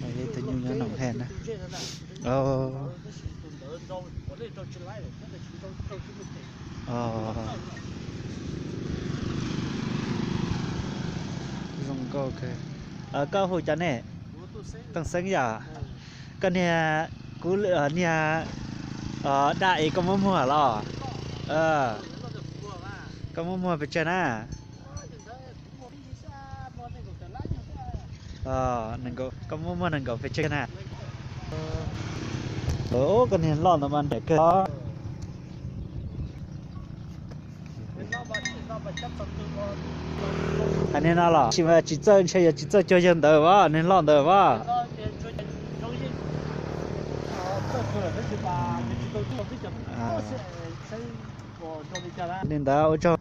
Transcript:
Tus nyuj nyob no he na. Zoo nkauj kawg. Koj hu cas ne? Tooj Xeeb yom? Koj niag, kuv niag daj es koj muab muag los? Koj muab muag pes tsawg na? Koj muab muag nees nkaum pes tsawg na? Koj niag loj ntawd mas nrawm kawg. Hais niag no los tsis, tsis txawj, ntshe yog tsis txawj cuag yawg ntawd as, niag loj ntawd as. Li ntawd ua tsaug.